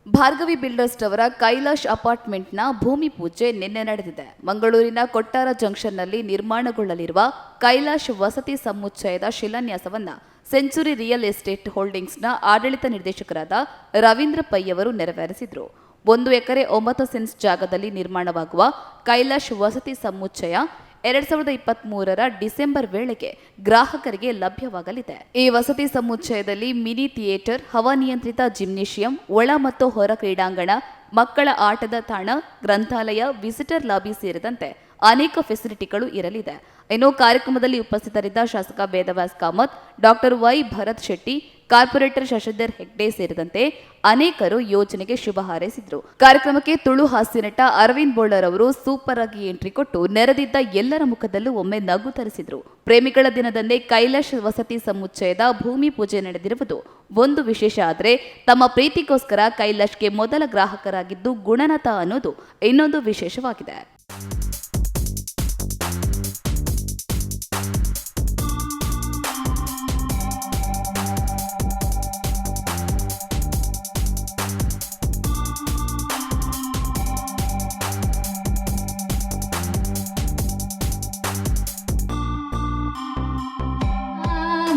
Bhargavi builders ರವರ ಕೈಲಾಶ್ ಅಪಾರ್ಟ್ಮೆಂಟ್ನ ಭೂಮಿ ಪೂಜೆ ನಿನ್ನೆ ನಡೆದಿದೆ. ಮಂಗಳೂರಿನ ಕೊಟ್ಟಾರ ಜಂಕ್ಷನ್ನಲ್ಲಿ ನಿರ್ಮಾಣಗೊಳ್ಳಲಿರುವ ಕೈಲಾಶ್ ವಸತಿ ಸಮುಚ್ಚಯದ ಶಿಲಾನ್ಯಾಸವನ್ನ ಸೆಂಚುರಿ ರಿಯಲ್ ಎಸ್ಟೇಟ್ ಹೋಲ್ಡಿಂಗ್ಸ್ನ ಆಡಳಿತ ನಿರ್ದೇಶಕರಾದ ರವೀಂದ್ರ ಪೈ ಅವರು ನೆರವೇರಿಸಿದರು. 1 ಎಕರೆ 9 ಸೆಂಟ್ಸ್ ಜಾಗದಲ್ಲಿ ನಿರ್ಮಾಣವಾಗುವ ಕೈಲಾಶ್ ವಸತಿ ಸಮುಚ್ಚಯ 2023ರ ಡಿಸೆಂಬರ್ ವೇಳೆಗೆ ಗ್ರಾಹಕರಿಗೆ ಲಭ್ಯವಾಗಲಿದೆ. ಈ ವಸತಿ ಸಮುಚ್ಚಯದಲ್ಲಿ ಮಿನಿ ಥಿಯೇಟರ್, ಹವಾನಿಯಂತ್ರಿತ ಜಿಮ್ನೇಷಿಯಂ, ಒಳ ಮತ್ತು ಹೊರ ಕ್ರೀಡಾಂಗಣ, ಮಕ್ಕಳ ಆಟದ ತಾಣ, ಗ್ರಂಥಾಲಯ, ವಿಸಿಟರ್ ಲಾಬಿ ಸೇರಿದಂತೆ ಅನೇಕ ಫೆಸಿಲಿಟಿಗಳು ಇರಲಿದೆ. ಇನ್ನು ಕಾರ್ಯಕ್ರಮದಲ್ಲಿ ಉಪಸ್ಥಿತರಿದ್ದ ಶಾಸಕ Vedavyas Kamath, doctor Y Bharath Shetty, corporator Shashidhar Hegde ಸೇರಿದಂತೆ ಅನೇಕರು ಯೋಜನೆಗೆ ಶುಭ ಹಾರೈಸಿದರು. ಕಾರ್ಯಕ್ರಮಕ್ಕೆ ತುಳು ಹಾಸ್ಯ ನಟ ಅರವಿಂದ್ ಬೋಳರ್ ಅವರು ಸೂಪರ್ ಆಗಿ ಎಂಟ್ರಿ ಕೊಟ್ಟು ನೆರೆದಿದ್ದ ಎಲ್ಲರ ಮುಖದಲ್ಲೂ ಒಮ್ಮೆ ನಗು ತರಿಸಿದ್ರು. ಪ್ರೇಮಿಗಳ ದಿನದಂದೇ ಕೈಲಾಶ್ ವಸತಿ ಸಮುಚ್ಚಯದ ಭೂಮಿ ಪೂಜೆ ನಡೆದಿರುವುದು ಒಂದು ವಿಶೇಷ. ಆದರೆ ತಮ್ಮ ಪ್ರೀತಿಗೋಸ್ಕರ ಕೈಲಾಶ್ಗೆ ಮೊದಲ ಗ್ರಾಹಕರಾಗಿದ್ದು ಗುಣನಾಥ ಅನ್ನೋದು ಇನ್ನೊಂದು ವಿಶೇಷವಾಗಿದೆ.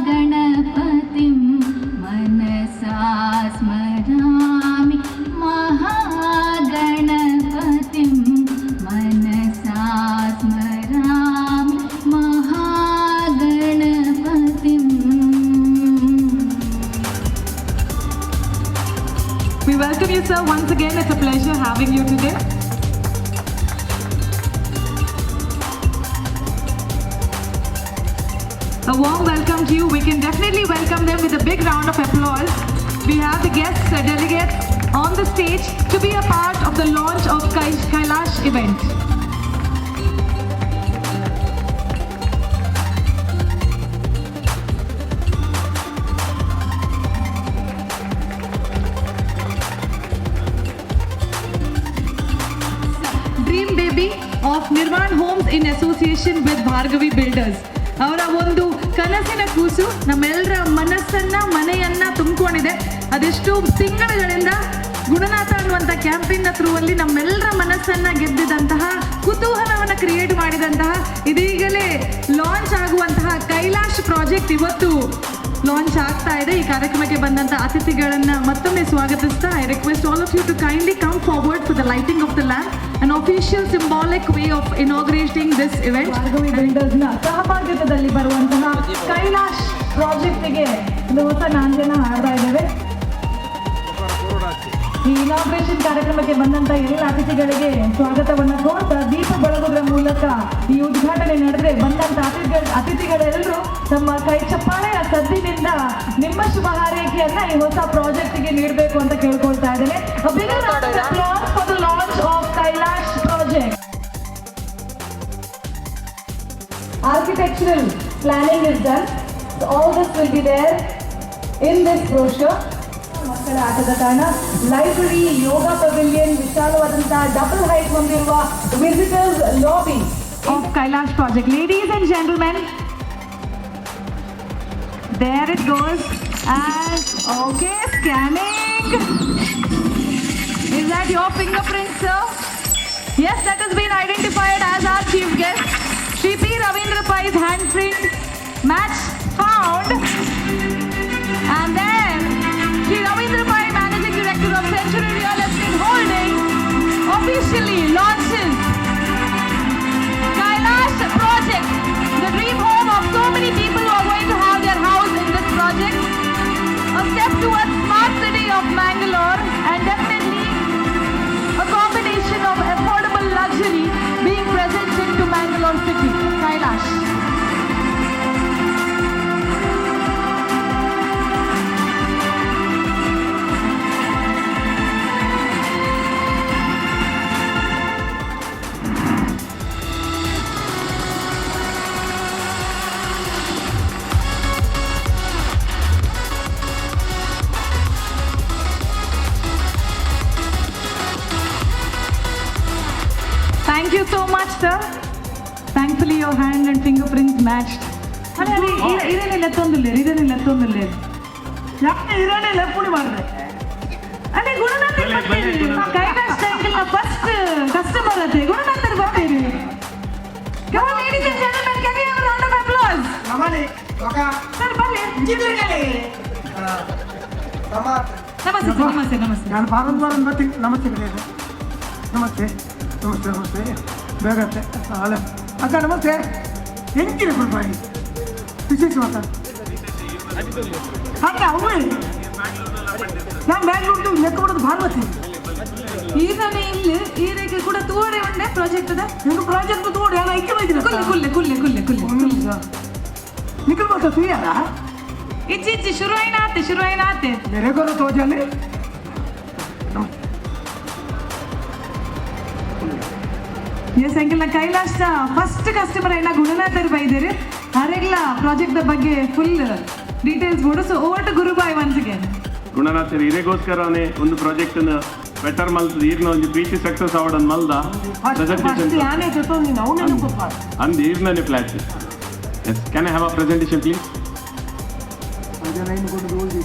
गणपतिं मनसा स्मरामि, महागणपतिं मनसा स्मरामि, महागणपतिम्। We welcome you, sir, once again. It's a pleasure having you today. A warm welcome to you. We can definitely welcome them with a big round of applause. We have the guests, delegates on the stage to be a part of the launch of Kailash event. Dream baby of Nirvan Homes in association with Bhargavi Builders. ಅವರ ಒಂದು ಕನಸಿನ ಕೂಸು ನಮ್ಮೆಲ್ಲರ ಮನಸ್ಸನ್ನ, ಮನೆಯನ್ನ ತುಂಬಿಕೊಂಡಿದೆ. ಅದೆಷ್ಟು ತಿಂಗಳುಗಳಿಂದ ಗುಣನಾಥ ಅನ್ನುವಂಥ ಕ್ಯಾಂಪೇನ್ ಥ್ರೂ ಅಲ್ಲಿ ನಮ್ಮೆಲ್ಲರ ಮನಸ್ಸನ್ನ ಗೆದ್ದಿದಂತಹ, ಕುತೂಹಲವನ್ನು ಕ್ರಿಯೇಟ್ ಮಾಡಿದಂತಹ, ಇದೀಗಲೇ ಲಾಂಚ್ ಆಗುವಂತಹ ಕೈಲಾಶ್ ಪ್ರಾಜೆಕ್ಟ್ ಇವತ್ತು ಲಾಂಚ್ ಆಗ್ತಾ ಇದೆ. ಈ ಕಾರ್ಯಕ್ರಮಕ್ಕೆ ಬಂದಂತ ಅತಿಥಿಗಳನ್ನ ಮತ್ತೊಮ್ಮೆ ಸ್ವಾಗತಿಸ್ತಾ, I request all of you to kindly come forward for the lighting of the lamp, an official symbolic way of inaugurating this event. Bhargavi builders ನ ಸಹಭಾಗಿತ್ವದಲ್ಲಿ ಬರುವಂತಹ ಕೈಲಾಶ್ ಪ್ರಾಜೆಕ್ಟ್ಗೆ ಒಂದು ಹೊಸ ನಾಂದಿಯನ್ನ ಹಾಡ್ತಾ ಇದ್ದೇವೆ. ಈ ಇನಾಗ್ರೇಷನ್ ಕಾರ್ಯಕ್ರಮಕ್ಕೆ ಬಂದಂತ ಎಲ್ಲ ಅತಿಥಿಗಳಿಗೆ ಸ್ವಾಗತವನ್ನ ಕೋರ್ತಾ, ದೀಪ ಬೆಳಗುವುದರ ಮೂಲಕ ಈ ಉದ್ಘಾಟನೆ ನಡೆದ್ರೆ, ಬಂದಂತ ಅತಿಥಿಗಳೆಲ್ಲರೂ ತಮ್ಮ ಕೈ ಚಪ್ಪಾಳೆಯ ಸದ್ದಿನಿಂದ ನಿಮ್ಮ ಶುಭ ಹಾರೈಕೆಯನ್ನ ಈ ಹೊಸ ಪ್ರಾಜೆಕ್ಟ್ಗೆ ನೀಡಬೇಕು ಅಂತ ಕೇಳ್ಕೊಳ್ತಾ ಇದ್ದೇನೆ. For the launch of Kailash project. Architectural planning is done. So all this will be there in this brochure. ಮಕ್ಕಳ ಆಟದ ತಾಣ, ಲೈಬ್ರರಿ, ಯೋಗ ಪವಿಲಿಯನ್, ವಿಶಾಲವಾದಂತಹ ಡಬಲ್ ಹೈಟ್ ಹೊಂದಿರುವ visitors lobby of Kailash project. Ladies and gentlemen, there it goes. And okay, scanning. Is that your fingerprint, sir? Yes, that has been identified as our chief guest. Shri P. Ravindra Pai's handprint match found. And then Shri Ravindra Pai, Managing Director of Century Real Estate Holdings, officially launches Kailash project, the dream home of so many people who are going to have their house in this project. A step towards smart city of Mangalore and definitely a combination of affordable luxury being presented to Mangalore city. Kailash. Thank you so much, sir. Thankfully, your hand and fingerprints matched. ಅರೆ ಅರೆ, ಇರೇನೆ ಲೆತ್ತೊಂದುಲ್ಲೇರು, ಇರೇನೆ ಲೆತ್ತೊಂದುಲ್ಲೇರು. ಯಾಕೆ ಇರೇನೆ ಲೆಪ್ಪುಡಿ ಮಾಡ್ರೆ? ಅಲ್ಲೇ ಗುಣನಾಥರ್. ಬನ್ನಿ, ಬನ್ನಿ, Gunanath. Kailash temple first customer ಅದೇ ಗುಣನಾಥರ್ ಬರ್ತೀರಿ. Come on, ladies and gentlemen, can we have a round of applause? ನಮನೆ ఒక ಸರ್, ಬನ್ನಿ. ನಮಸ್ತೆ ಸರ್, ನಮಸ್ತೆ ನಮಸ್ತೆ. ನಾನು ಬಾರಂದ್ ಬಾರಂದ್ ಬರ್ತೀನಿ. ನಮಸ್ತೆ ಕಡೆಯದು. ನಮಸ್ತೆ ನಮಸ್ತೆ ನಮಸ್ತೆ. ಬೇಗ ಅಲ್ಲ ಅಕ್ಕ, ನಮಸ್ತೆ. ಎಂಕಿನ ರೂಪಾಯಿ ವಿಶೇಷ ಮಾತಾ ಅಕ್ಕ ಅವೇ. ನಾನು ಬ್ಯಾಂಗ್ಳೂರ್ದು ಲೆಕ್ಕ ಮಾಡೋದು ಭಾನುಮತಿ. ಈರನೇ ಇಲ್ಲಿ ಈರೆಗೆ ಕೂಡ ತೂವರೆ ಉಂಡೆ ಪ್ರಾಜೆಕ್ಟ್ ಅದ. ನಿಮ್ಗೆ ಪ್ರಾಜೆಕ್ಟ್ ತೋಡಿ ನಾನು ಐಕ್ಯ ಬೈದಿನ. ಕುಲ್ಲೆ ಕುಲ್ಲೆ ಕುಲ್ಲೆ ಕುಲ್ಲೆ ಕುಲ್ಲೆ. ನಿಖಲ್ ಮಾತಾ ತುಯ್ಯಾರ. ಇಚ್ಚಿ ಇಚ್ಚಿ, ಶುರು ಆಯ್ನಾತೆ, ಶುರು ಆಯ್ನಾತೆ. मेरे को तो जाने. ಎಸ್ ಅಂಕಲ್, ಕೈಲಾಶ್ನ ಫಸ್ಟ್ ಕಸ್ಟಮರ್ అయిన ಗುಣನಾಥರ್ ಬೈದೇರಿ. ಅರೆಗ್ಲ ಪ್ರಾಜೆಕ್ಟ್ ಬಗ್ಗೆ ಫುಲ್ ಡೀಟೇಲ್ಸ್ ಬೋಡು. ಸೊ ಓವರ್ ಟು ಗುರುಬಾಯ್ ಒನ್ಸ್ ಅಗೇನ್. ಗುಣನಾಥರ್ ಇರೆಗೋಸ್ಕರನೇ ಒಂದು ಪ್ರಾಜೆಕ್ಟ್ ಬೆಟರ್ ಮಲ್ತದ ಈರ್ನ ಒಂಜಿ ಪ್ರೀತಿ ಸಕ್ಸಸ್ ಅವಡನ್ ಮಲ್ದ ಪ್ರೆಸೆಂಟೇಷನ್. ಯಾನೇ ನೀನು ಅವನೇನು. ಅಂದ್ ಈರ್ನನೆ flat. Yes, can I have a presentation, please? ಅದೇ ಲೈನ್ ಕೊಂಡು ಹೋಗಿ.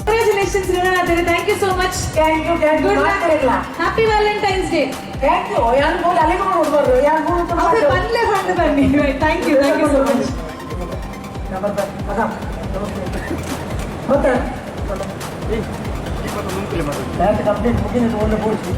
ಕಂಗ್ರ್ಯಾಚುಲೇಷನ್ಸ್ ಗುಣನಾಥರ್, thank you so much. Thank you, thank you. Good luck, happy Valentine's Day. Thank you. ಯಾರು ಬೋಲ್ ಅಲ್ಲಿಗೆ ನೋಡ್ಬಾರ್ದು ಯಾರು. ಅದೇ ಬನ್ಲೆ ಬಂದು ಬನ್ನಿ. Thank you, thank you so much. ಮತ್ತೆ ಕಂಪ್ಲೀಟ್ ಮುಗಿದ ಒಂದು ಬೋಲ್ಸಿ.